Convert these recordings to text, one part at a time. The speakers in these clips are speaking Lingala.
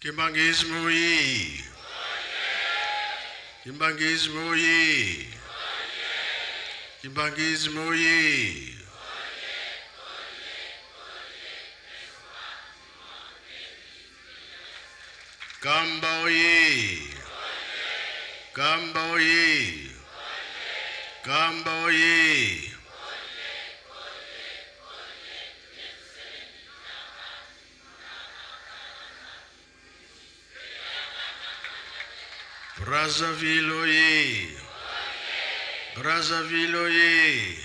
Kimbanguisme oye! Kimbanguisme oye! Kimbanguisme oye! Kamba oye! Kamba oye! Kamba oye! Brazzaville oye! Brazzaville oye!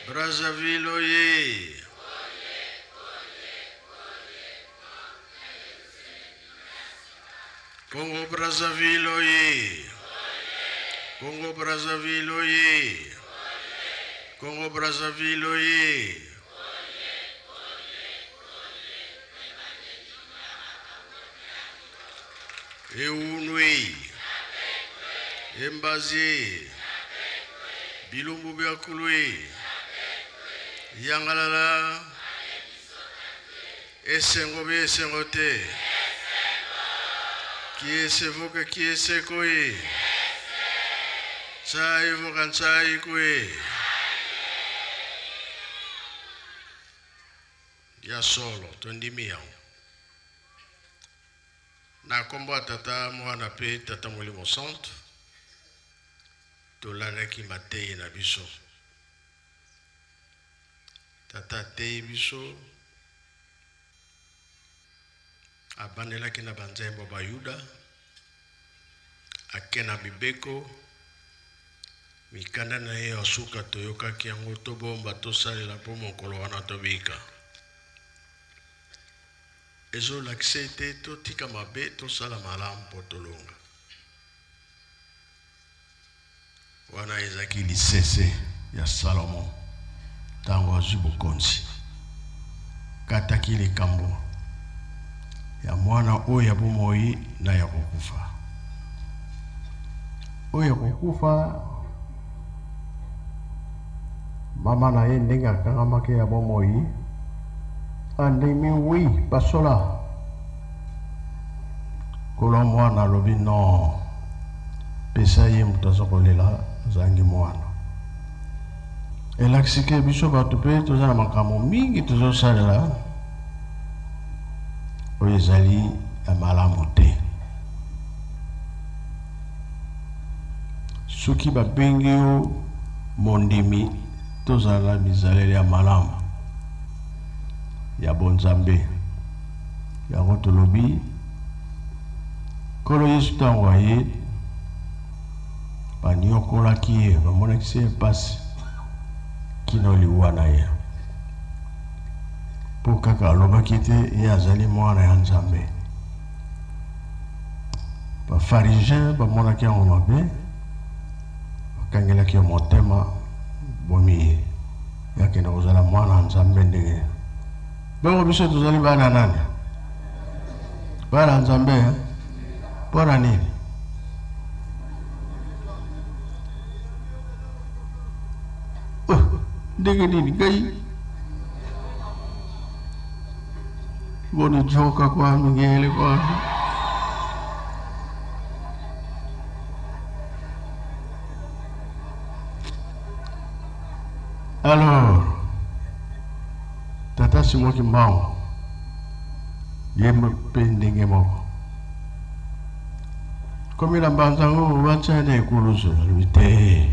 Brazzaville oye! Congo Brazzaville oye! Congo Brazzaville oye! Congo Brazzaville oye! Eunwe Embaze Bilumbu bya kulwe Yangalala Esengo be esengo te Kiesevoka kiesekoe Tsaivoka ntsaikwe Ya solo tondimi yango na nkombo ya Tata, Mwana mpe Tata Molimo Santu. Tolandaki mateyi na biso. Tata ateyi biso, abandelaki na banzembo Bayuda, ake na mibeko, mikanda na ye ya suka toyokaki yango, tobomba, tosalela mpo mokolo wana tobika. Ezolakisa ete totika mabe, tosala malamu mpo tolonga. Wana ezalaki lisese ya Salomo ntango azwi bokonzi. Kataki likambo ya mwana oyo ya bomoi na ya kokufa. Oyo ya kokufa, mama na ye ndenge akangamaki ya bomoi, andimi wi basola. Kolo mwana alobi non, pesa ye moto aza kolela azangi mwana. Elakisi ke biso bato mpe toza na makambo mingi tozosalela oyo ezali ya malamu te. Soki babengi yo mondimi, tozala na bizaleli ya malamu ya bonzambe. Yango tolobi Nkolo Yesu ntango aye, banyokolaki ye, bamonakisi ye mpasi kino liwa na ye, mpo kaka alobaki ete ye azali mwana ya Nzambe. Bafarisien bamonaki yango mabe, bakangelaki ye motema, bomi ye, ye akende kozala mwana ya Nzambe ndenge Bongo biso tozali bana nani? Bana Nzambe eh? Mpo na nini? Oh, ndenge nini ngai boni joka kwami ngele kwami Alors, tata Simon Kimbangu ye mpe ndenge moko komi na mbanza yango batya na ekulusu alobi te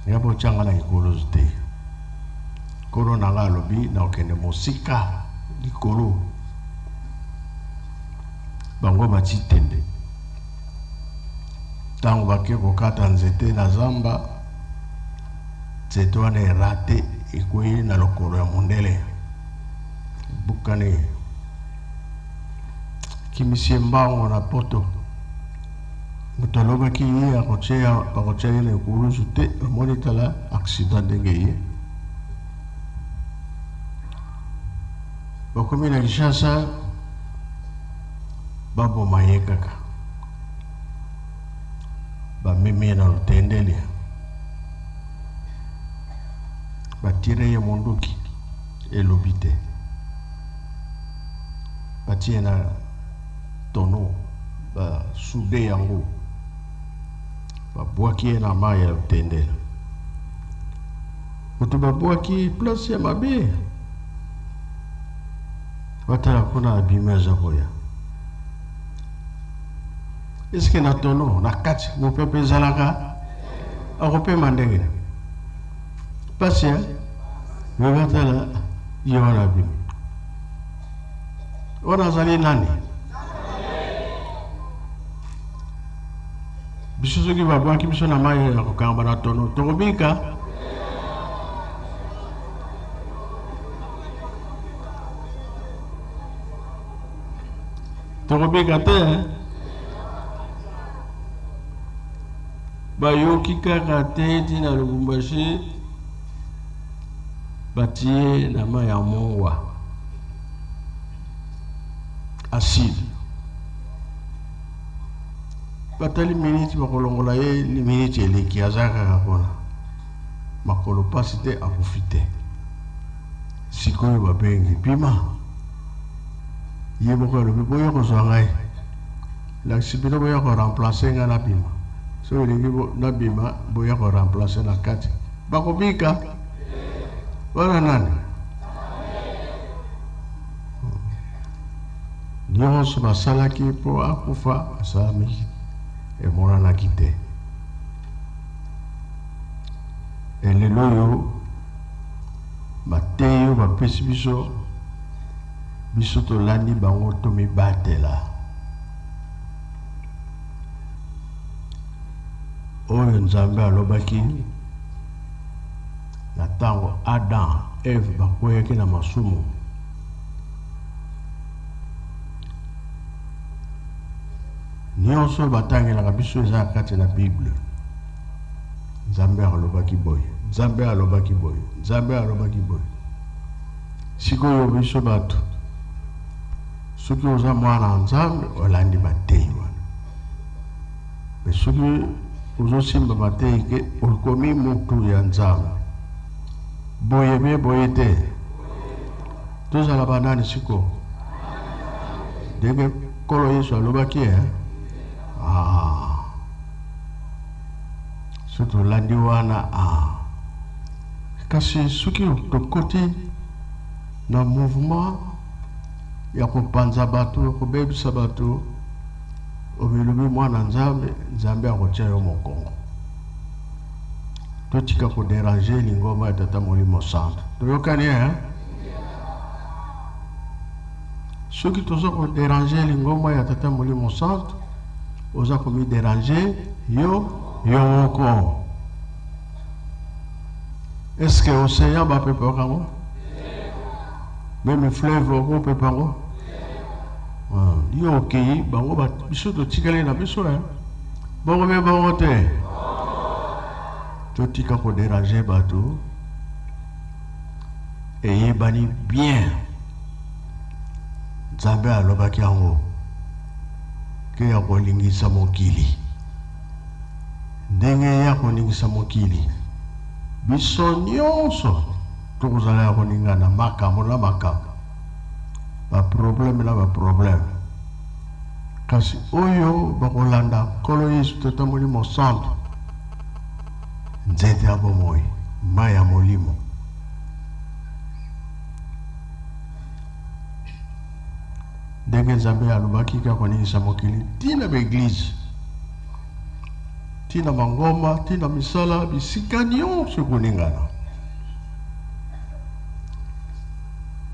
nga botyanga na ekulusu te nkolo na nga alobi nakokende mosika likolo bango bati tembe ntango bake kokata nzete na zamba Nzete wana erate ekwei na lokolo ya mondele ebukani kimisi ye mbango na poto. Moto alobaki ye akotia bakotia ye na ekulusu te, amoni tala accident ndenge ye. Bakomi na Kinshasa baboma ye kaka, bamemi ye na lutendele. Batire ye monduki elobi te, batie na tonneau, basude yango, babwaki ye na mai ya lutendele. Moto babwaki place ya mabe, batala kuna abimi aza koya. Eske na tonneau na kati mopepe ezalaka? Akopema ndenge nini? Pasi ya me batala ye wana abimi. Wana azali nani? Biso soki babwaki biso na mai ya kokangama na tono, tokobika? Tokobika te. Bayoki kaka te ti na Lubumbashi batie na mai ya mongwa acide. Batali miniti bakolongola ye, miniti eleki aza kaka kuna, makolo pasi te, akufi te. Sikoyo babengi bima, ye moko alobi boya kozwa ngai, lakisi bino boya koremplace ngai nabima. Soki olingi nabima, boya koremplace na kati, bakobika wana nani? Nyonso basalaki mpo akufa asalamiki emonanaki te. Elelo oyo mateyi oyo bapesi biso, biso tolandi bango, tomibatela. Oyo Nzambe alobaki na ntango Adam, Eve bakweyaki na masumu, nyonso batangelaka biso eza kati na Bible. Nzambe alobaki boye, Nzambe alobaki boye, Nzambe alobaki boye. Sikoyo biso bato, soki oza mwana ya Nzambe, olandi mateyi wana. Me soki ozosimba mateyi ke okomi mutu ya Nzambe, boye be boye te. Tozala banani sikoyo? Ndenge Nkolo Yesu alobaki, eh? Ah. Soki tolandi wana, ah. Kasi soki tokoti na mouvement ya kopanza bato, kobebisa bato, omilobi mwana Nzambe, Nzambe akotia yo mokongo. Totika koderanger lingomba ya Tata Molimo Santo. Toyokani, eh? Soki toza koderanger lingomba ya Tata Molimo Santo, oza komideranger yo yo moko. Est-ce que océan bapepaka yango? Meme fleuve okopepa yango? Yo okei, bango biso totikali na biso, eh? Bongo me bongo te. Totika koderanger bato, eyebani bien. Nzambe alobaki yango ke ya kolingisa mokili. Ndenge ya koningisa mokili, biso nyonso tokozala ya koningana makambo na makambo, baprobleme na baprobleme. Kasi oyo bakolanda Nkolo Yesu Tata Molimo Santu, nzete ya bomoi, mai ya molimo. Ndenge Nzambe alobaki kaka koningisa mokili, tina ba eglise, tina mangomba, tina misala, bisika nyonso ekoningana.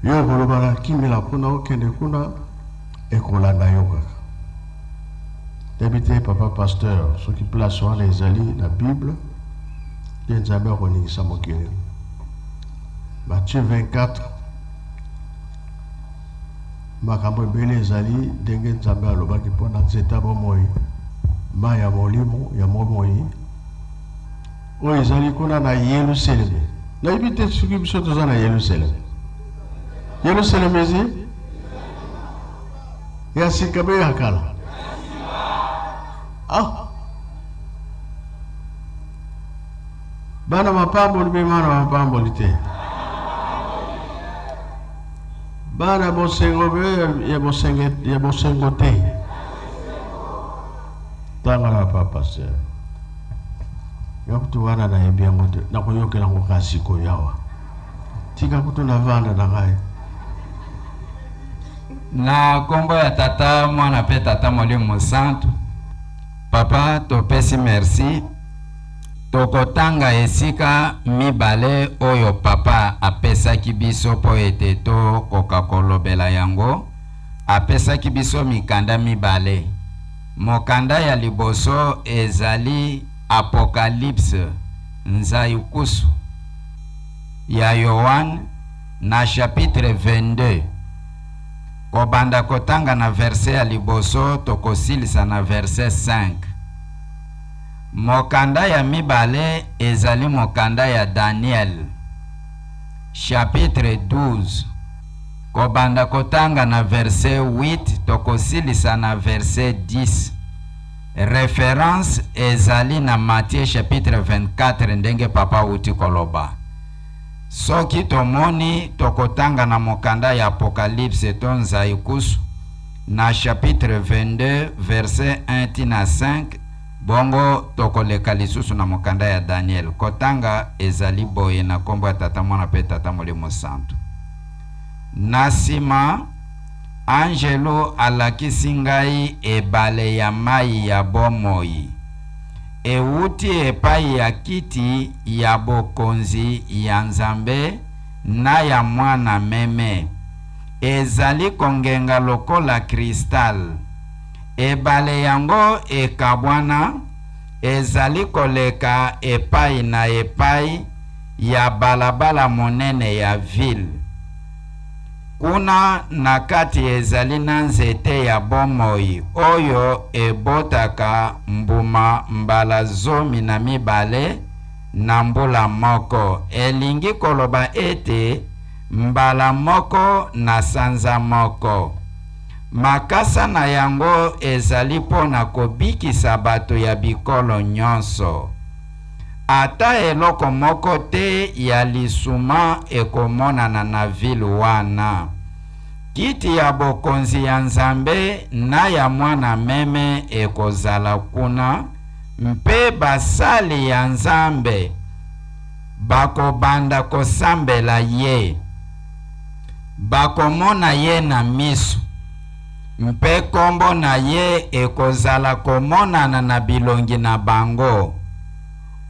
Yo okoloba na kimela kuna, okende kuna, ekolanda yo kaka. Nayebi te papa pasteur soki place wana ezali na Bible nde Nzambe akoningisa mokili. Matthieu 24 makambo ebele ezali ndenge Nzambe alobaki mpo na nzete ya bomoi, mai ya molimo ya bomoi oyo ezali kuna na Yelusaleme. Nayebi te soki biso toza na Yelusaleme. Yelusaleme ezi ya sika mpe ya kala. Ah. Bana mapamboli mpe bana mapamboli te. Bana bosengo mpe ya bosengo te. Tanga na papa pasteur. Ya kutu wana nayebi yango te, nakoyokela yango kaka sikoyo awa. Tika kutu navanda na ngai. Na nkombo ya Tata, Mwana mpe Tata Molimo Mosantu, Papa topesi merci. Tokotanga esika mibale oyo Papa apesaki biso mpo ete tokoka kolobela yango. Apesaki biso mikanda mibale. Mokanda ya liboso ezali Apocalypse, Nzayukusu, ya Yoane na chapitre 22. Kobanda kotanga na verse ya liboso tokosilisa na verse 5. Mokanda ya mibale ezali mokanda ya Daniel, chapitre 12. Kobanda kotanga na verse 8 tokosilisa na verse 10. Reference ezali na Matthieu chapitre 24 ndenge papa awuti koloba. Soki tomoni tokotanga na mokanda ya Apocalypse to Nzaikusu na chapitre 22 verse 1 ti na 5, bongo tokoleka lisusu na mokanda ya Daniel. Kotanga ezali boye na kombo ya Tata, Mwana pe Tata Molimo Santu. Na sima, anjelu alakisi ngai ebale ya mayi ya bomoi, ewuti epai ya kiti ya bokonzi ya Nzambe na ya Mwana Meme, ezali kongenga lokola kristal. Ebale yango ekabwana, ezali koleka epai na epai ya balabala monene ya ville. Kuna na kati ezali na nzete ya bomoi oyo ebotaka mbuma mbala 12 na mbula moko, elingi koloba ete mbala moko na sanza moko. Makasa na yango ezali mpo na kobikisa bato ya bikolo nyonso. Ata eloko moko te ya lisuma ekomonana na ville wana. Kiti ya bokonzi ya Nzambe na ya Mwana Meme ekozala kuna, mpe basali ya Nzambe bakobanda kosambela ye. Bakomona ye na miso, mpe kombo na ye ekozala komonana na bilongi na bango.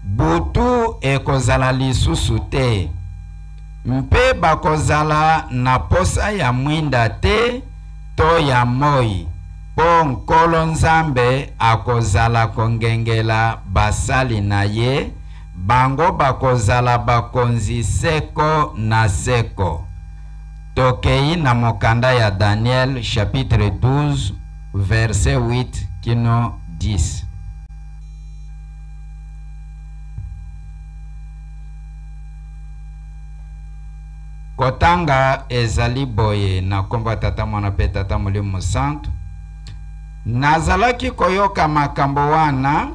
Butu ekozala lisusu te, mpe bakozala na posa ya mwinda te to ya moi, mpo Nkolo Nzambe akozala kongengela basali na ye, bango bakozala bakonzi seko na seko. Tokei na mokanda ya Daniel chapitre 12 verset 8 kino 10. Kotanga ezali boye na kombo ya Tata, Mwana pe Tata Molimo Mosantu. Nazalaki koyoka makambo wana,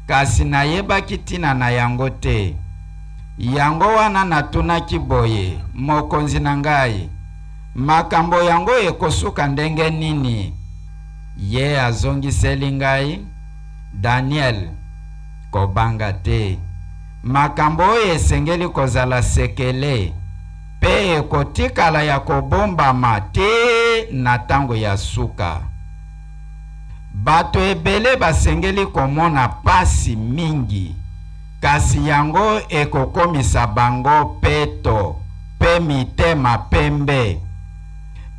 kasi nayebaki ntina na yango te. Yango wana natunaki boye, Mokonzi na ngai, makambo yango ekosuka ndenge nini? Ye azongiseli ngai, Daniel, kobanga te. Makambo oyo esengeli kozala sekele pe ekotikala ya kobombama tee na tango ya suka. Bato ebele basengeli komona pasi mingi, kasi yango ekokomisa bango peto pe mitema pembe.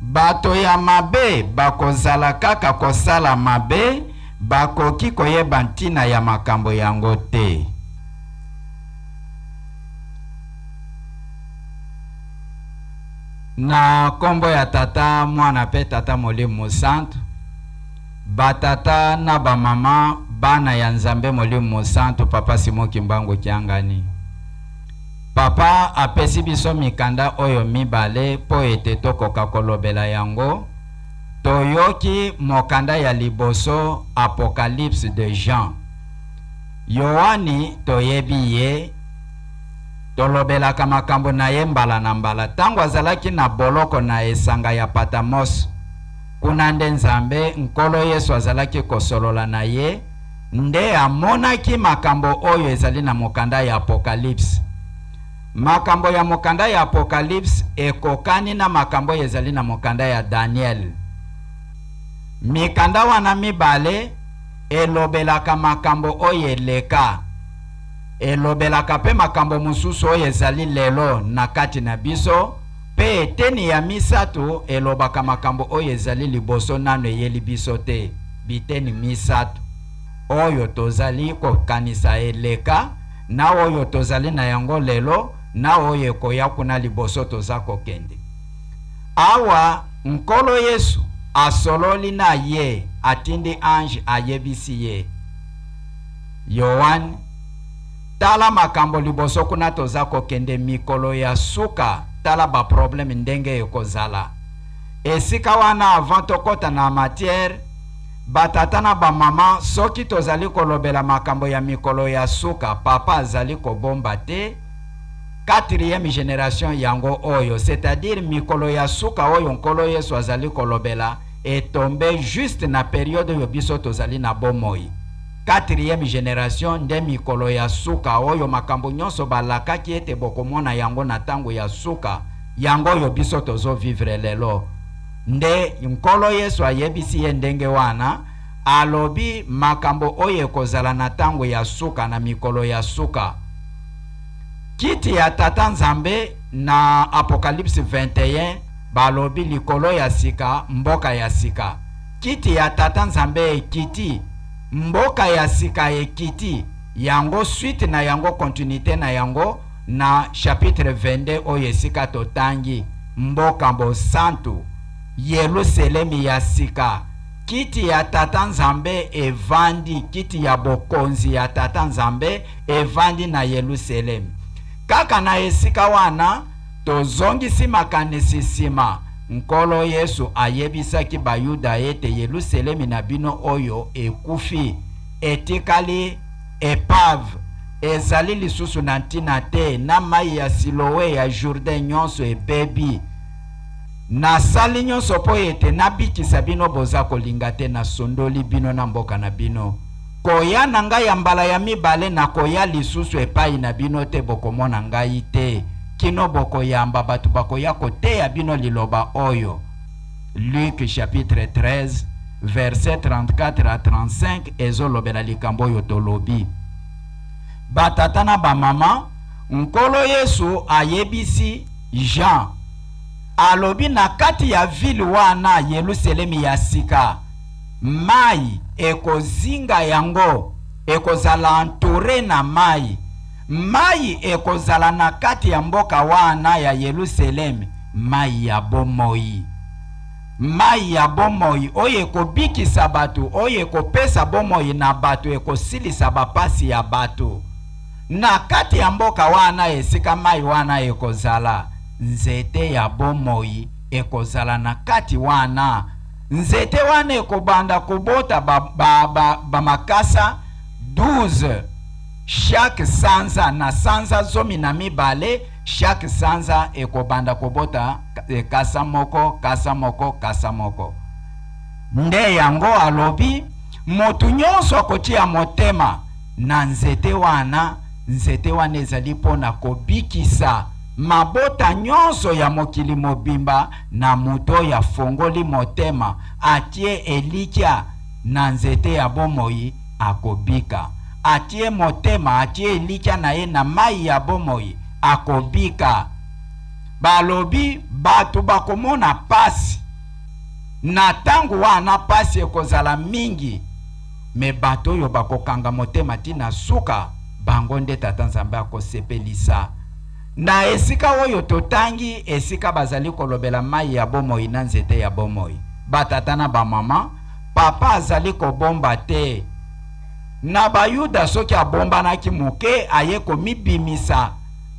Bato ya mabe bakozala kaka kosala mabe, bakoki koyeba ntina ya makambo yango te. Na kombo ya Tata, Mwana pe Tata Molimo Mosantu, ba tata na ba mama, bana ya Nzambe Molimo Mosantu, Papa Simon Kimbangu Kiangani. Papa apesi biso mikanda oyo mibale mpo ete tokoka kolobela yango. Toyoki mokanda ya liboso, Apocalypse de Jean. Yoani toyebi ye, tolobelaka makambo na ye mbala na mbala. Tango azalaki na boloko na esanga ya Patamos, Kuna nde Nzambe, Nkolo Yesu azalaki kosolola na ye, nde amonaki makambo oyo ezali na mokanda ya Apocalypse. Makambo ya mokanda ya Apocalypse ekokani na makambo oyo ezali na mokanda ya Daniel. Mikanda wana mibale elobelaka makambo oyo eleka, elobelaka mpe makambo mosusu oyo ezali lelo na kati na biso, mpe eteni ya misato elobaka makambo oyo ezali liboso nano eyeli biso te. Biteni misato oyo tozali kokanisa eleka, na oyo tozali na yango lelo, na oyo ekoya kuna liboso toza kokende. Awa Nkolo Yesu asololi na ye, atindi ange ayebisi ye, Yoane, tala makambo liboso kuna toza kokende mikolo ya suka, tala ba problème ndenge ekozala. Esika wana avant tokota na matière, ba tata na ba mama, soki tozali kolobela makambo ya mikolo ya suka, papa azali kobomba te. Quatrième generation yango oyo, c'est-à-dire mikolo ya suka oyo Nkolo Yesu azali kolobela etombe juste na periode oyo biso tozali na bomoi. Quatrième generation nde mikolo ya suka oyo makambo nyonso balakaki ete bokomona yango na tango ya suka, yango oyo biso tozo vivre lelo. Nde Nkolo Yesu ayebisi ye ndenge wana, alobi makambo oyo ekozala na tango ya suka, na mikolo ya suka. Kiti ya Tata Nzambe na Apocalypse 21 balobi likolo ya sika, mboka ya sika. Kiti ya Tata Nzambe ekiti, mboka ya sika ekiti, yango suite na yango, continuité na yango na chapitre 22 oyo esika totangi mboka bosantu, Yeluselemi ya sika. Kiti ya Tata Nzambe evandi, kiti ya bokonzi ya Tata Nzambe evandi na Yeluselemi. Kaka na esika wana, tozongisi makanisi nsima, Nkolo Yesu ayebisaki Bayuda ete Yeluselemi na bino oyo ekufi, etikali epave, ezali lisusu na ntina te, na mai ya Siloe ya Jourdain nyonso ebebi. Nasali nyonso mpo ete nabikisa bino, boza kolinga te, nasundoli bino na mboka na bino. Koya na ngai ya mbala ya mibale, nakoya lisusu epai na bino te, bokomona ngai te, kino bokoyamba bato bakoya koteya bino liloba oyo. Luc chapitre 13 verset 34 à 35 ezolobela likambo oyo tolobi. Batata na bamama, Nkolo Yesu ayebisi Jean, alobi na kati ya ville wana Yelusalemi ya sika, mai ekozinga yango, ekozala entoure na mai. Mai ekozala na kati ya mboka wana ya Yelusalemi, mai ya bomoi. Mai ya bomoi oyo ekobikisa bato, oyo ekopesa bomoi na bato, ekosilisa bapasi ya bato. Na kati ya mboka wana, esika mai wana ekozala, nzete ya bomoi ekozala na kati wana. Nzete wana ekobanda kobota ba makasa 12 chaque sanza, na sanza 12 chaque sanza ekobanda kobota kasa moko, kasa moko, kasa moko. Nde yango alobi, moto nyonso akotia motema na nzete wana, nzete wana ezali mpo na kobikisa mabota nyonso ya mokili mobimba. Na moto oyo afongoli motema, atie elikya na nzete ya bomoi, akobika. Atie motema, atie elikya na ye na mai ya bomoi, akobika. Balobi bato bakomona pasi na tango wana, pasi ekozala mingi, me bato oyo bakokanga motema ti na suka, bango nde Tata Nzambe akosepelisa. Na esika oyo totangi, esika bazali kolobela mai ya bomoi na nzete ya bomoi, batata na bamama, papa azali kobomba te. Na Bayuda soki abombanaki moke, aye komibimisa,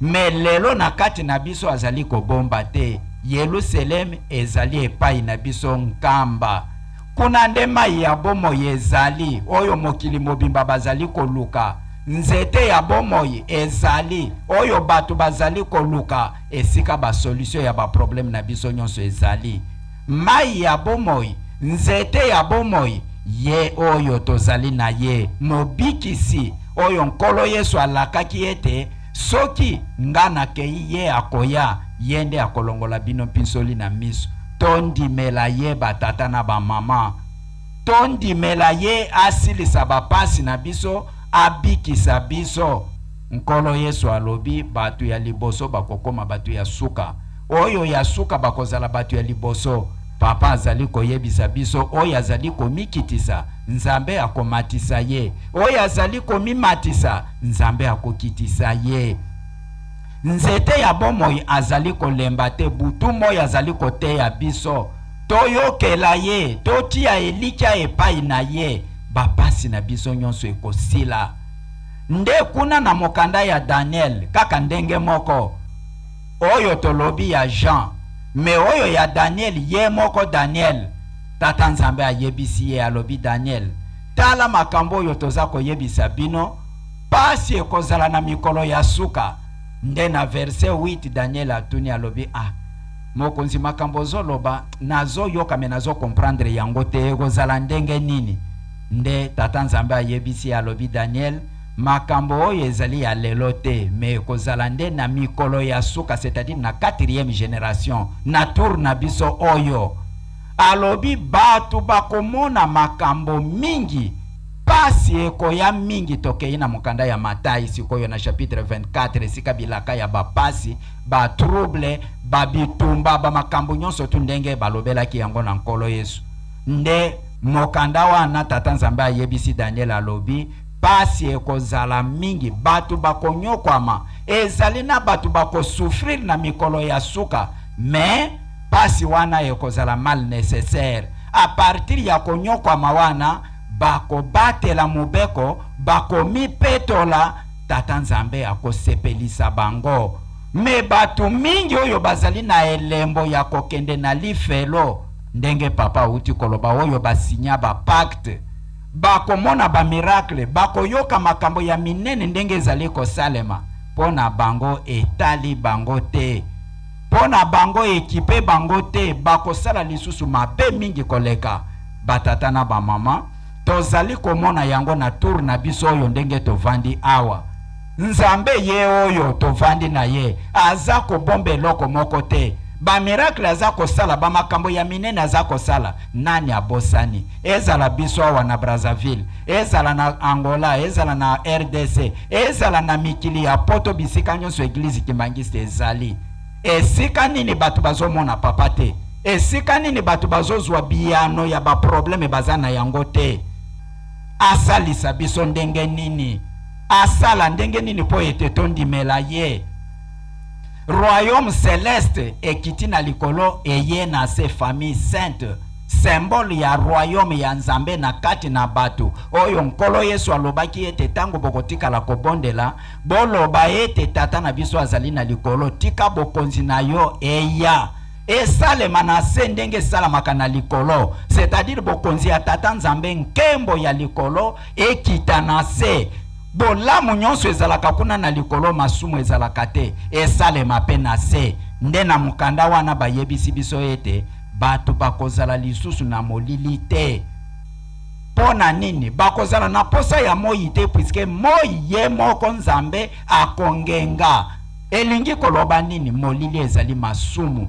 me lelo na kati na biso azali kobomba te. Yelusalemi ezali epai na biso nkamba. Kuna nde mai ya bomoi ezali, oyo mokili mobimba bazali koluka. Nzete ya bomoi ezali, oyo bato bazali koluka, esika ba solution ya ba problème na biso nyonso ezali. Mai ya bomoi Nzete ya bomoi, ye oyo tozali na ye, Mobikisi oyo Nkolo Yesu alakaki ete soki nga nakei ye akoya, ye nde akolongola bino mpinsoli na miso. Tondimela ye batata na bamama, tondimela ye asilisa bapasi na biso, abikisa biso. Nkolo Yesu alobi bato ya liboso bakokoma bato ya suka, oyo ya suka bakozala bato ya liboso. Papa azali koyebisa biso oyo azali komikitisa, Nzambe akomatisa ye, oyo azali komimatisa, Nzambe akokitisa ye. Nzete ya bomoi azali kolemba te, butu moi azali koteya biso. Toyokela ye, totia elikya epai na ye, bapasi na biso nyonso ekosila. Nde kuna na mokanda ya Daniel, kaka ndenge moko oyo tolobi ya Jean, me oyo ya Daniel, ye moko Daniel, Tata Nzambe ayebisi ye, alobi Daniel, tala makambo oyo toza koyebisa bino, pasi ekozala na mikolo ya suka. Nde na verset 8 Daniel atuni, alobi ah, mokonzi, makambo ozoloba nazoyoka me nazokomprendre yango te, ekozala ndenge nini? Nde Tata Nzambe ayebisi, alobi Daniel, makambo oyo ezali ya lelo te, me ekozala nde na mikolo ya suka, c'est-à-dire na 4e génération, na tour na biso oyo. Alobi bato bakomona makambo mingi, pasi ekoya mingi. Tokei na mokanda ya Matai sikoyo na chapitre 24, esika bilaka ya bapasi, batrouble, babitumba, bamakambo nyonso tu ndenge balobelaki yango na Nkolo Yesu. Nde mokanda wana Tata Nzambe ayebisi Daniel, alobi pasi ekozala mingi, bato bakonyokwama, ezali na bato bakosouffrir na mikolo ya suka, me pasi wana ekozala mal nécessaire. A partir ya konyokwama wana bakobatela mobeko, bakomipetola, Tata Nzambe akosepelisa bango. Me bato mingi oyo bazali na elembo ya kokende na lifelo, ndenge papa auti koloba, oyo basinya bapacte, bakomona bamiracle, bakoyoka makambo ya minene ndenge ezali kosalema, mpo na bango etali bango te, mpo na bango ekipe bango te, bakosala lisusu mabe mingi koleka. Batata na bamama, tozali komona yango na tour na biso oyo ndenge tovandi awa. Nzambe ye oyo tovandi na ye aza kobomba eloko moko te. Bamiracle aza kosala, bamakambo ya minene aza kosala, nani abosani? Ezala biso awa na Brazzaville, ezala na Angola, ezala na RDC, ezala na mikili ya poto, bisika nyonso eglise kimbangiste ezali. Esika nini bato bazomona papa te? Esika nini bato bazozwa biyano ya baprobleme baza na yango te? Asalisa biso ndenge nini? Asala ndenge nini mpo ete tondimela ye? Royaume celeste ekiti na likolo, eye na se, famille sainte, symbole ya royaume ya Nzambe na kati na bato, oyo Nkolo Yesu alobaki ete ntango bokotikala kobondela, boloba ete Tata na biso azali na likolo, tika bokonzi na yo eya, esalema na se ndenge esalamaka na likolo. C'est-à-dire bokonzi ya Tata Nzambe, nkembo ya likolo ekita na se. Bolamu nyonso ezalaka kuna na likolo, masumu ezalaka te, esalema pe na se. Nde na mokanda wana bayebisi biso ete bato bakozala lisusu na molili te. Mpo na nini bakozala na posa ya moi te? Puiske moi ye moko Nzambe akongenga. Elingi koloba nini? Molili ezali masumu.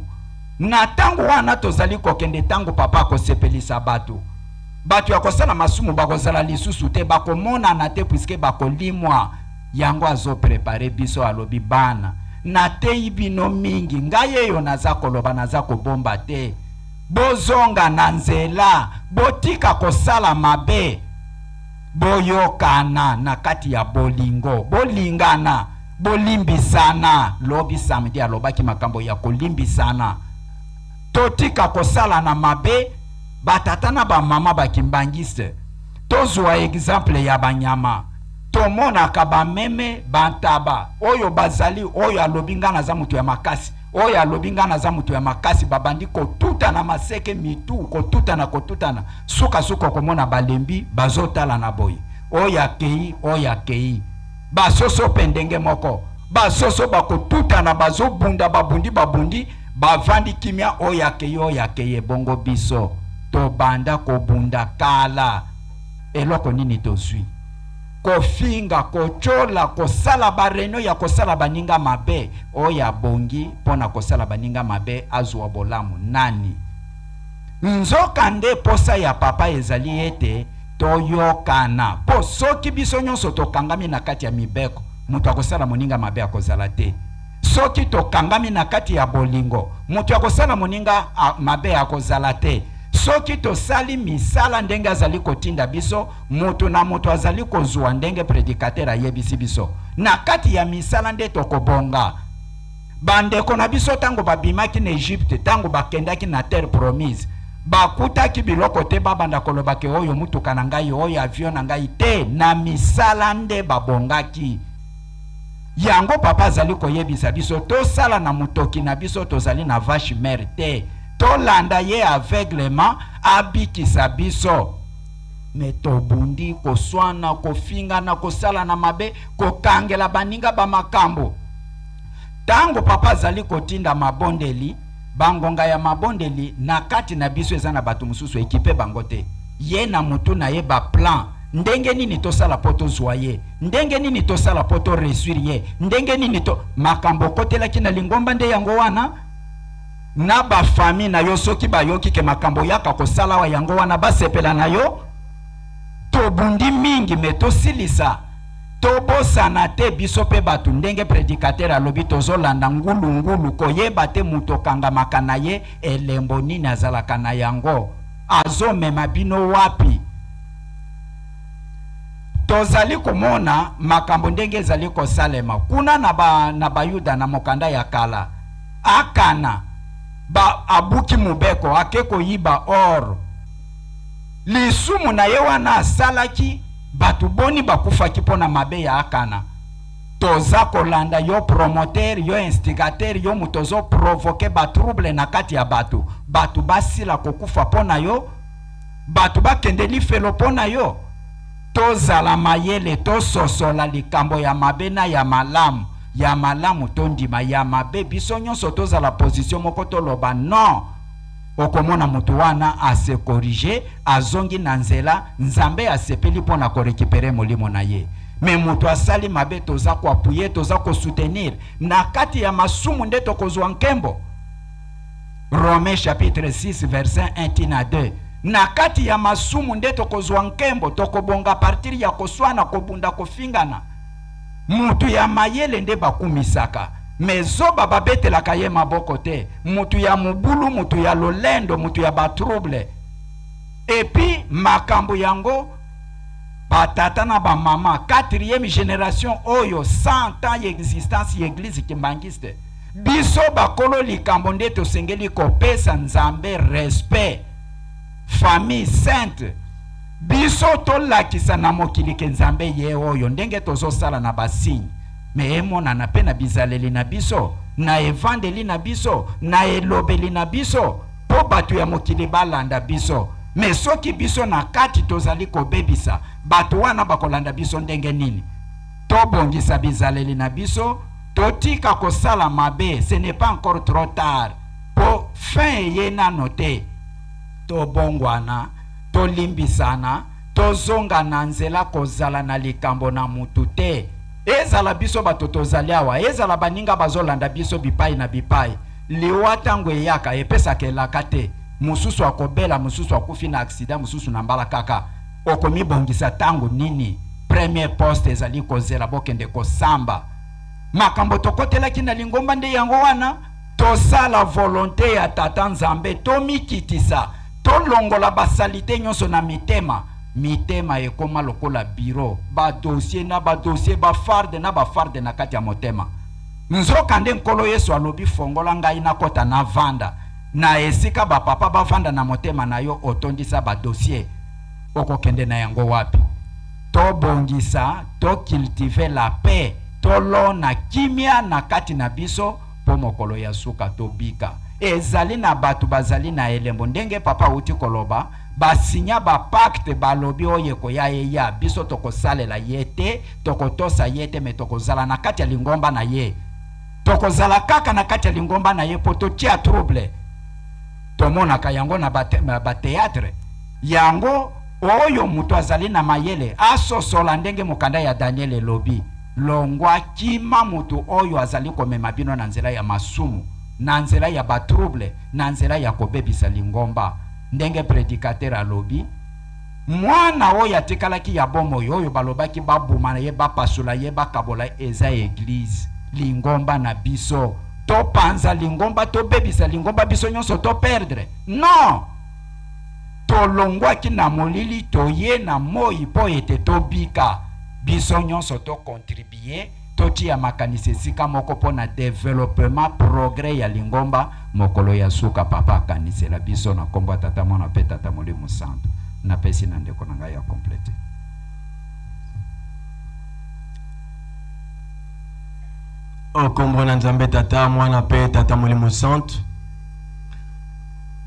Na ntango wana tozali kokende, ntango papa akosepelisa bato, bato ya kosala masumu bakozala lisusu te, bakomonana te, puiske bakolimwa. Yango azoprepare biso, alobi bana, nateyi bino mingi, ngai eyo naza koloba, naza kobomba te. Bozonga na nzela, botika kosala mabe, boyokana na kati ya bolingo, bolingana, bolimbisana. Lobi samedi alobaki makambo ya kolimbisana, totika kosala na mabe. Batata na bamama bakimbangiste, tozwa exemple ya banyama. Tomonaka bameme, bantaba oyo bazali, oyo alobi ngai naza moto ya makasi, oyo alobi ngai naza moto ya makasi, babandi kotutana maseke mitu, kotutana, kotutana, sukasuka okomona balembi, bazotala na boye, oyo akei, oyo akei. Basoso mpe ndenge moko, basoso bakotutana, bazobunda, babundi, babundi, bavandi kimia, oyo akei, oyo akei. Ebongo biso Tobanda kobunda kala, eloko nini tozwi? Kofinga, kotyola, kosala ba reunion ya kosala baninga mabe. Oyo abongi mpo na kosala baninga mabe azwa bolamu nani? Nzokande posa ya papa ezali ete toyokana, mpo soki biso nyonso tokangami na kati ya mibeko, moto akosala moninga mabe akozala te. Soki tokangami na kati ya bolingo, moto akosala moninga mabe akozala te. Soki tosali misala ndenge azali kotinda biso, moto na moto azali kozwa ndenge predikatere ayebisi biso. Na kati ya misala nde tokobonga. Bandeko na biso ntango babimaki na Egypte, ntango bakendaki na terre promise, bakutaki biloko te babanda koloba ke oyo motuka na ngai, oyo avion na ngai te. Na misala nde babongaki. Yango papa azali koyebisa biso tosala na motoki na biso, tozali na vache mère te, tolanda ye aveuglement abikisa biso. Me tobundi koswana, kofingana, kosala na mabe, kokangela baninga ba makambo. Tango papa azali kotinda mabondeli, bangonga ya mabondeli na kati na biso eza na bato mosusu ekipe bango te. Ye na mutu na ye ba plan ndenge nini tosala po tozwa ye, ndenge nini tosala po to réussir ye, ndenge nini to makambo okotelaki na lingomba nde yango wana. Na ba famille na yo soki bayoki ke makambo oyaka kosala awa yango wana basepela na yo. Tobundi mingi me tosilisa, tobosana te biso pe bato ndenge predicateur alobi tozolanda ngulu ngulu koyeba te moto okangamaka na ye elembo nini azalaka na yango, azomema bino wapi. Tozali komona makambo ndenge ezali kosalema kuna na Bayuda na mokanda ya kala. Akana ba abuki mobeko, ake koyiba or. Lisumu na ye wana asalaki, bato boni bakufaki mpo na mabe ya Akana. Toza kolanda yo promoteur, yo instigateur, yo moto ozo provoquer ba trouble na kati ya bato. Bato basila kokufa mpo na yo, bato bakende lifelo mpo na yo. Tozala mayele, tososola likambo ya mabe na ya malamu. Ya malamu tondima, ya mabe biso nyonso tozala position moko, toloba non. Okomona moto wana ase corriger, azongi na nzela, Nzambe asepeli mpo na korécupérer molimo na ye. Me moto asali mabe toza koappuyer, toza kosoutenir. Na kati ya masumu nde tokozwa nkembo. Romains chapitre 6 verset 1 tina 2. Na kati ya masumu nde tokozwa nkembo, tokobonga partir ya koswana, kobunda, kofingana. Mutu ya mayele nde bakumisaka, me zoba babetelaka ye maboko te. Mutu ya mobulu, mutu ya lolendo, mutu ya ba trouble. Et puis makambo yango batata na ba mama 4e génération oyo 100 ans ya existence ya église kimbanguiste, biso bakolo likambo nde tosengeli kopesa Nzambe respect. Famille sainte, biso tolakisa na mokili ke Nzambe ye oyo ndenge tozosala na basigne, me emonana pe na bizaleli na biso, na evandeli na biso, na elobeli na biso, po bato ya mokili balanda biso. Me soki biso na kati tozali kobebisa, bato wana bakolanda biso ndenge nini? Tobongisa bizaleli na biso, totika kosala mabe, ce n'est pas encore trop tard, po fin eye nano te. Tobongwana, tolimbisana, tozonga na nzela, kozala na likambo na mutu te. Ezala biso bato tozali awa, ezala baninga bazolanda biso bipai na bipai, liwa tango eyaka epesaka elaka te. Mosusu akobela, mosusu akufi na accident, mosusu na mbala kaka. Okomibongisa tango nini? Premier poste ezali kozela bokende kosamba. Makambo tokotelaki na lingomba nde yango wana. Tosala volonté ya Tata Nzambe, tomikitisa, tolongola basalite nyonso na mitema. Mitema ekoma lokola bureau, ba dossier na ba dossier, ba farde na ba farde na kati ya motema. Nzoka nde Nkolo Yesu alobi fongola ngai nakota na vanda na esika ba papa bavanda na motema na yo, otondisa ba dossier, okokende na yango wapi? Tobongisa, to cultiver la paix, tolona kimia na kati na biso po mokolo ya suka tobika. Ezali na bato bazali na elembo ndenge papa auti koloba, basinya ba pacte, balobi oyo ekoya eya, biso tokosalela ye te, tokotosa ye te, me tokozala na kati ya lingomba na ye. Tokozala kaka na kati ya lingomba na ye po totia trouble. Tomonaka yango na bateatre. Yango oyo moto azali na mayele asosola ndenge mokanda ya Daniel elobi, longwa kima moto oyo azali komema bino na nzela ya masumu, na nzela ya batrouble, na nzela ya kobebisa lingomba. Ndenge predikatere alobi, mwana oyo atikalaki ya bomoi oyo balobaki babuma na ye, bapasula ye, bakabola, eza eglise, lingomba na biso. Topanza lingomba, tobebisa lingomba, biso nyonso to perdre. Non! Tolongwaki na molili toye na moi mpo ete tobika. Biso nyonso to contribuer, totia makanisi esika moko mpo na developpement, progrès ya lingomba. Mokolo ya suka papa akanisela biso na kombo ya Tata, Mwana mpe Tata Molimo Santu. Napesi na ndeko na ngai ya complete. O kombo na Nzambe Tata, Mwana mpe Tata Molimo Santu.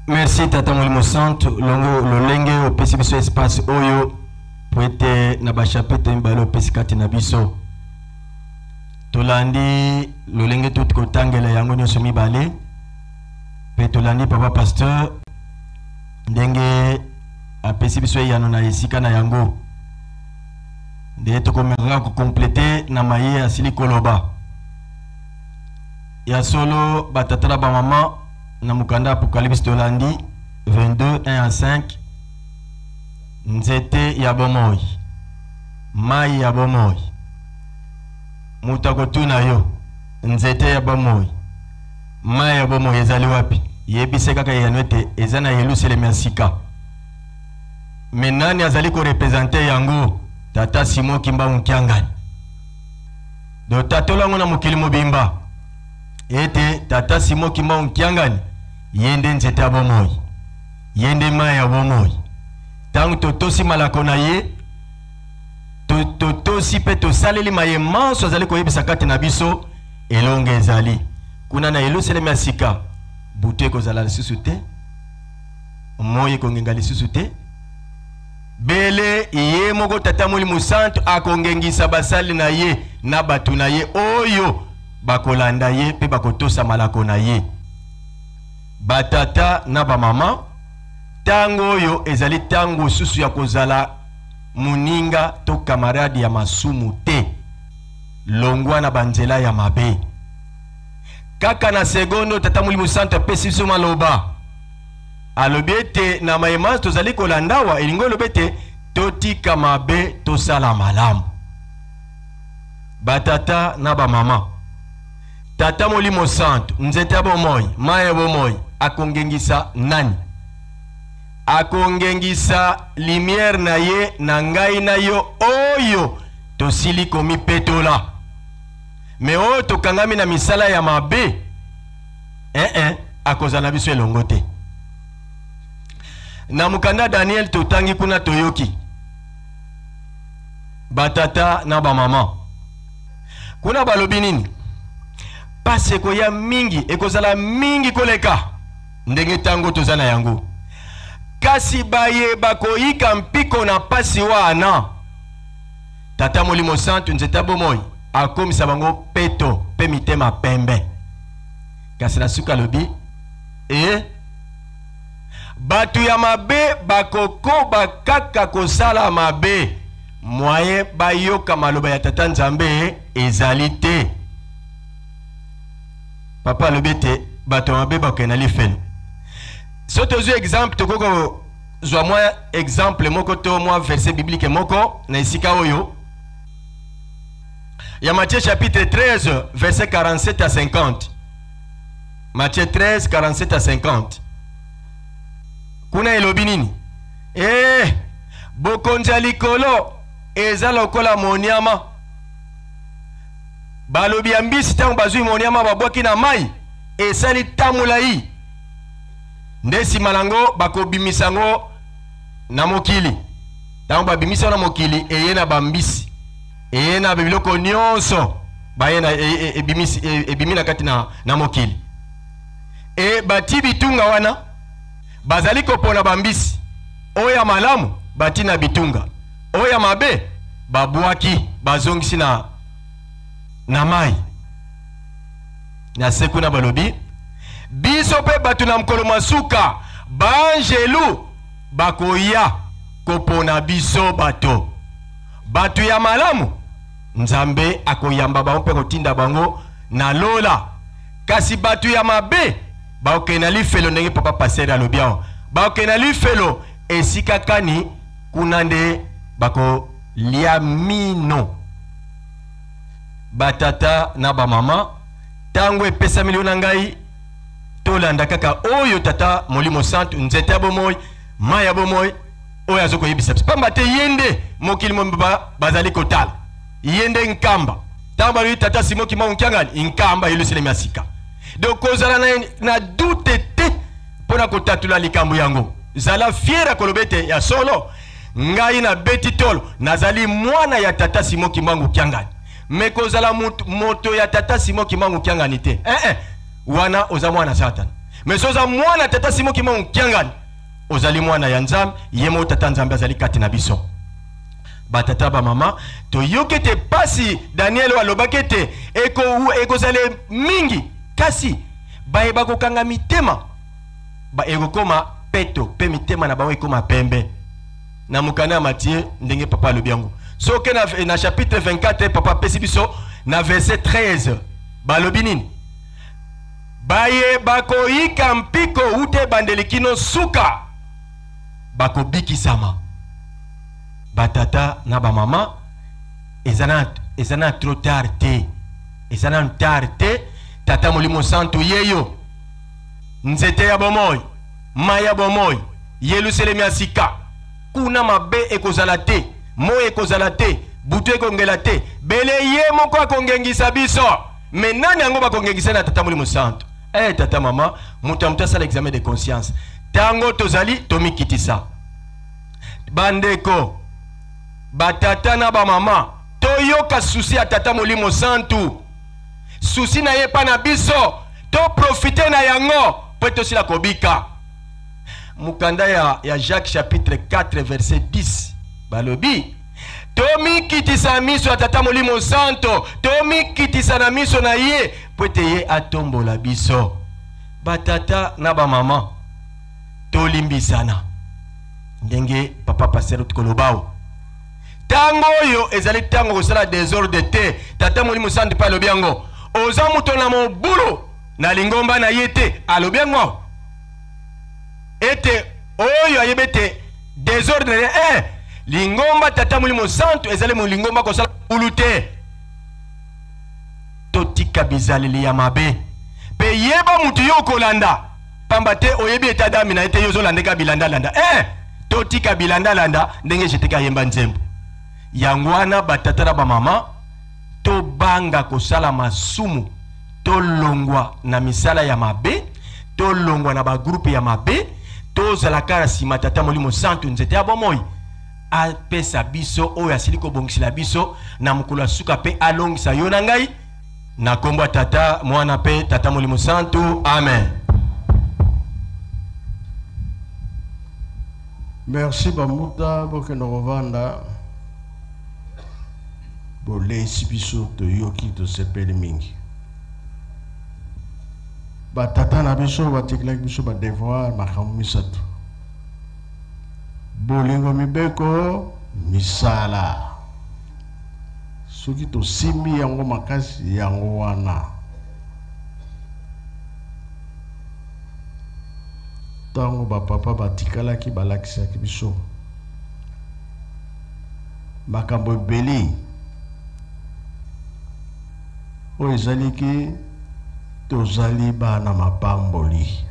Merci Tata Molimo Santu, longo lolenge opesi biso espace oyo po ete na ba chapitre mibale opesi kati na biso. Tolandi lolenge tuti kotangela yango nyonso mibale mpe tolandi papa pasteur ndenge apesi biso eyano na esika na yango. Nde tokomeka kokomplete na maye asili koloba. Ya solo batata na bamama, na mokanda Apocalypse tolandi 22 1 à 5, nzete ya bomoi, mai ya bomoi. Moto akotuna yo, nzete ya bomoi, mai ya bomoi ezali wapi? Yebisa kaka eyano ete eza na Yelusalemi ya sika. Me nani azali korepresente yango? Tata Simon Kimbangu Kiangani. Donc tatola yango na mokili mobimba ete Tata Simon Kimbangu Kiangani ye nde nzete ya bomoi, ye nde mai ya bomoi. Ntango totosi malako na ye, totosi mpe tosaleli maye manso azali koyebisa kati na biso, elonga ezali kuna na Yelusalemi ya sika. Butu ekozala lisusu te, moi ekongenga lisusu te, bele ye moko Tata Molimo Santu akongengisa basali na ye na bato na ye oyo bakolanda ye mpe bakotosa malako na ye. Batata na bamama, ntango oyo ezali ntango susu ya kozala moninga to kamarade ya masumu te. Longwa na banzela ya mabe. Kaka na segonde Tata Molimo Santu apesi biso maloba, alobi ete na mayema tozali kolanda awa, elingi olobi ete totika mabe tosala malamu. Batata na bamama, Tata Molimo Santu, nzete ya bomoi, mai ya bomoi, akongengisa nani? Akongengisa lumière na ye na ngai na yo oyo tosili komipetola. Me oyo tokangami na misala ya mabe, akozala na biso elongo te. Na mokanda Daniel totangi kuna, toyoki batata na bamama kuna balobi nini? Pasi ekoya mingi, ekozala mingi koleka ndenge tango toza na yango. Kasi baye bakoyika mpiko na pasi wana, Tata Molimo Santu nzete ya bomoi akomisa bango peto pe mitema pembe. Kasi na suka alobi, bato ya mabe bakokoba kaka kosala mabe, moyen bayoka maloba ya Tata Nzambe ezali te. Papa alobi ete bato ya mabe bakokende na lifelo. So tozwi exemple, tokoki kozwa mwa exemple moko to mwa verset biblique moko na esika oyo ya Matthieu chapitre 13 verset 47 à 50. Matthieu 13 47 à 50. Kuna elobi nini? Bokonzi ya likolo eza lokola monyama. Balobi ya mbisi ntango bazwi monyama babwaki na mai, esali tamolai. Nde nsima nango bakobimisa yango na mokili. Ntango babimisa yango na mokili, eye na bambisi, eye na biloko nyonso, baye na, ebimisi, ebimi na kati na mokili. Bati bitunga wana, bazali kopona bambisi oyo ya malamu bati na bitunga, oyo ya mabe babwaki, bazongisi na mai. Na se kuna balobi, Biso mpe bato na mokolo mwa suka, baanjelu bakoya kopona biso bato. Bato ya malamu, Nzambe akoyamba bango mpe akotinda bango na lola. Kasi bato ya mabe bakokende na lifelo, ndenge papa pasteur alobi awa, bakokende na lifelo esika kani kuna nde bakolia mino. Batata na bamama, ntango epesameli yo na ngai, tolanda kaka oyo Tata Molimo Santu, nzete ya bomoi, mai ya bomoi, oyo azo koyebisa biso, pamba te ye nde mokili mobimba bazali kotala, ye nde nkamba. Ntango balobi Tata Simon Kimbangu Kiangani, nkamba Yelusalemi ya sika. Donc kozala na doute te mpo na kotatula likambo yango. Zala fier ya koloba ete ya solo ngai nabeti tolo, nazali mwana ya Tata Simon Kimbangu Kiangani. Me kozala moto ya Tata Simon Kimbangu Kiangani te, eh, eh, wana oza mwana Satana. Me so oza mwana Tata Simon Kimbangu Kiangani, ozali mwana ya Nzambe, ye moko Tata Nzambe azali kati na biso. Batata bamama, toyoki ete pasi Daniel oyo alobaki ete ekozala mingi, kasi baye bakokanga mitema ba ekokoma peto mpe mitema na bango ekoma pembe. Na mokanda ya Matthieu, ndenge papa alobi yango, soki na chapitre 24, papa apesi biso na verset 13, balobi nini? Baye bakoyika mpiko wuta ebandeli kino suka bakobikisama. Batata na bamama, eza na trop tard te, eza na tard te. Tata Molimo Santu yeyo, nzete ya bomoi, mai ya bomoi, Yelusalemi ya sika, kuna mabe ekozala te, moi ekozala te, butu ekongela te, bele ye moko akongengisa biso. Me nani yango bakongengisa na Tata Molimo Santu? Tata mama, moto ya moto asala examen de conscience. Tango tozali tomikitisa. Bandeko, batata na bamama, toyoka susi ya Tata Molimo Santu. Susi na ye epa na biso, toprofite na yango po tosila kobika. Mokanda ya Jacques chapitre 4 verset 10 balobi tomikitisa miso ya Tata Molimo Santo, tomikitisa na miso na ye po ete ye atombola biso. Batata na bamama, tolimbisana ndenge papa pasteur Kolobao. Tango oyo ezali tango kosala desordre te. Tata Molimo Santo pe alobi yango, oza moto na mobulu na lingomba na ye te, alobi yango ete oyo ayebi ete desordre lingomba Tata Molimo Santo ezali molingomba kosala mobulu te. Totika bizaleli ya mabe pe yeba mutu yo okolanda, pamba te oyebi eta dami na ye te, yo ozolanda eka bilandalanda. Totika bilandalanda ndenge jeteka ayemba nzembo yango wana. Batata na bamama, tobanga kosala masumu, tolongwa na misala ya mabe, tolongwa na bagroupe ya mabe, tozala kaka nsima Tata Molimo Santu, nzete ya bomoi, apesa biso oyo asili kobongisela biso na mokolo ya suka, pe alongisa yo na ngai na kombo ya Tata, Mwana pe Tata Molimo Santu. Amen. Merci Bamuta, bokende kovanda. Boleisi biso, toyoki, tosepeli mingi. Batata na biso batikelaki biso ba devoir makambo misato. Bolingo, mibeko, misala. Soki tosimbi yango makasi, yango wana. Tango ba papa batikalaki balakisaki biso makambo ebele oyo ezaliki tozali bana mapamboli.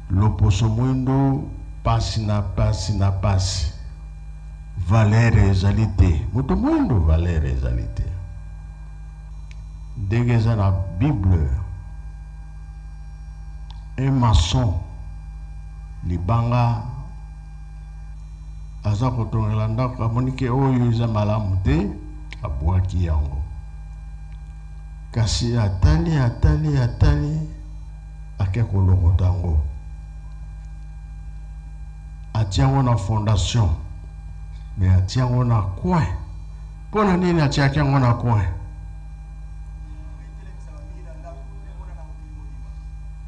Loposo mwindu pasi na pasi na pasi, valeur ezali te. Moto mwindu valeur ezali te. Ndenge eza na Bible, un maçon libanga aza kotongela ndako, amoni ke oyo eza malamu te, abwaki yango. Kasi atali, atali, atali, ake kolokota yango, atia yango na fondation, mais atia yango na coin. Mpona nini atiaki yango na coin?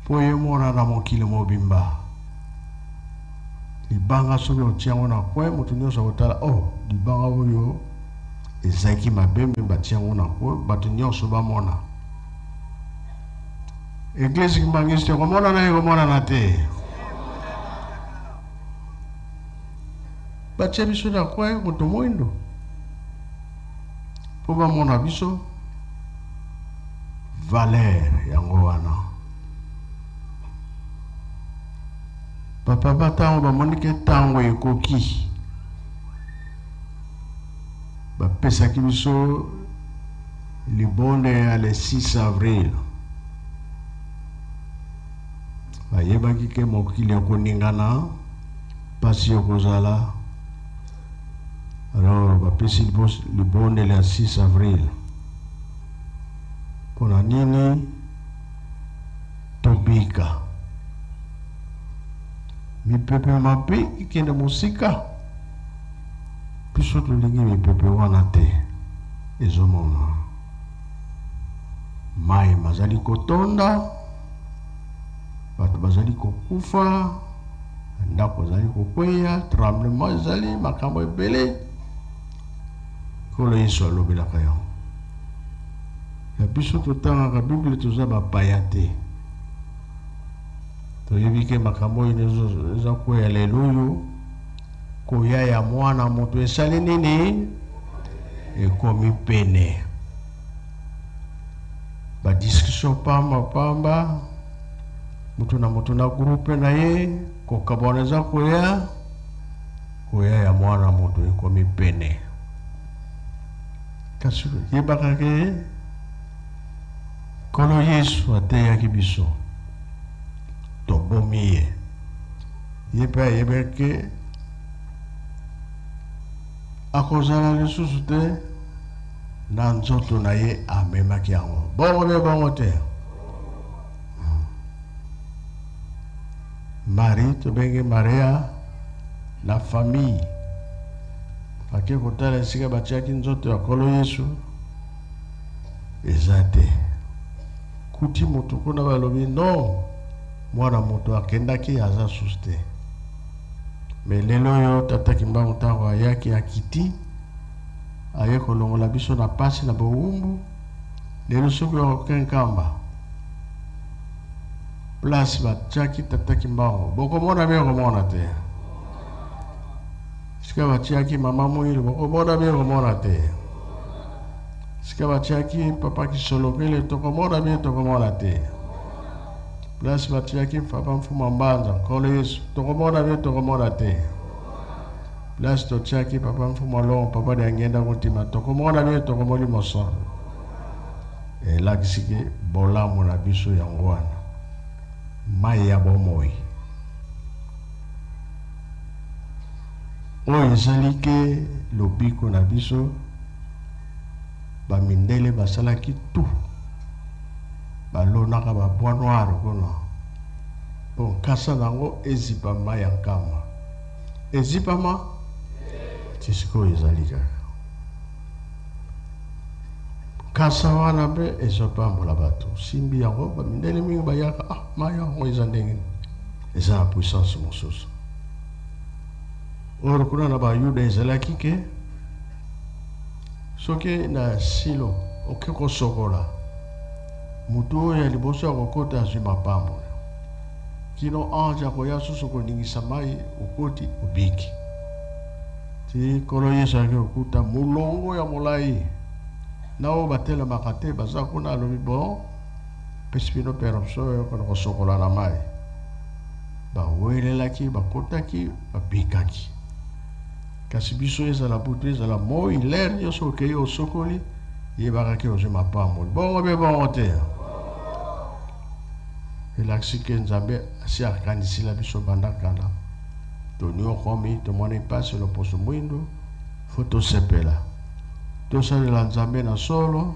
Mpo emonana mokili mobimba. Libanga soki otie yango na coin, moto nyonso akotala, oh, libanga oyo ezalaki mabe, me batie yango na coin, bato nyonso bamona. Eglise Kimbanguiste ekomonana, ekomonana te. Batie biso na coin, moto moindo, mpo bamona biso valeur yango wana. Bapapa ntango bamoni ke ntango ekoki, bapesaki biso libonde ya le 6 avril. Bayebaki ke mokili ekoningana, mpasi ekozala. Alors bapesi libondeli ya 6 avril. Mpona nini tobika? Mipepe mabe ikende mosika. Biso tolingi mipepe wana te. Ezomona mai mazali kotonda, bato bazali kokufa, ndako ezali kokweya, tremblement ezali, makambo ebele. Nkolo Yesu alobelaka yango. Ya biso totangaka Bible, toza bapaya te. Toyebi ke makambo oyo nyonso eza kweya lelo oyo, koya ya mwana moto esali nini? Ekomi pene. Ba discussion pamba pamba, moto na moto na groupe na ye, kokabwana eza koya, koya ya mwana moto ekomi pene. Kasi yebaka ke Nkolo Yesu ateyaki biso, tobomi ye. Ye mpe ayebaki ke akozala lisusu te na nzoto na ye, amemaki yango. Bongo mpe bongo te. Marie, tobenge Maria na famille, ake kotala esika batiaki nzoto ya Nkolo Yesu, eza te. Kuti moto kuna balobi non, mwana moto akendaki aza susu te. Me lelo oyo Tata Kimbangu ntango ayaki akiti, aye kolongola biso na pasi na bowumbu. Lelo soki oke Nkamba, place batiaki Tata Kimbangu, bokomona bie komona te. Sika batiaki Mama Mwilu, bokomona bie komona te. Sika batiaki Papa Kisolokele, tokomona bie tokomona te. Place batiaki Papa Mfuma Mbanza, Nkolo Yesu, tokomona bie tokomona te. Place totiaki Papa Mfuma Longo, Papa Diangenda Kotima, tokomona bie tokomoli mosolo. Elakisi ke bolamu na biso yango wana, mai ya bomoi oyo ezali ke lobiko na biso. Bamindele basalaki tout, balonaka ba bois noir kuna mpo nkasa na yango ezipama ya nkamba, ezipama ti sikoyo ezali kaka nkasa wana mpe ezopambola bato. Simbi yango, bamindele mingi bayaka, ah, mai yango eza ndenge nini, eza na puissance mosusu. Or kuna na bayuda ezalaki ke soki na silo oke kosokola, motu oyo ya liboso ya kokota azwi mapambola, kino ange akoya susu koningisa mai, okoti obiki. Ti Nkolo Yesu ayaki kokuta molongo ya molai na oyo batelemaka te baza kuna, alobi bon, pesi bino permission oyo kona kosokola na mai. Bawelelaki, bakotaki, babikaki. Kasi biso ezala butu ezala moi, lere nyonso okei osokoli, yebaka ke ozwi mapamboli. Bongo be bongo te. Elakisi ke Nzambe asi akanisila biso banda kala. Toniokomi, tomoni mpasi loposo mwindu, fo tosepela. Tosalela Nzambe na solo,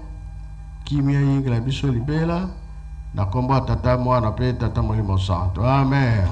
kimia yingela biso libela, na kombo ya Tata, Mwana pe Tata Molimo Santo. Amen.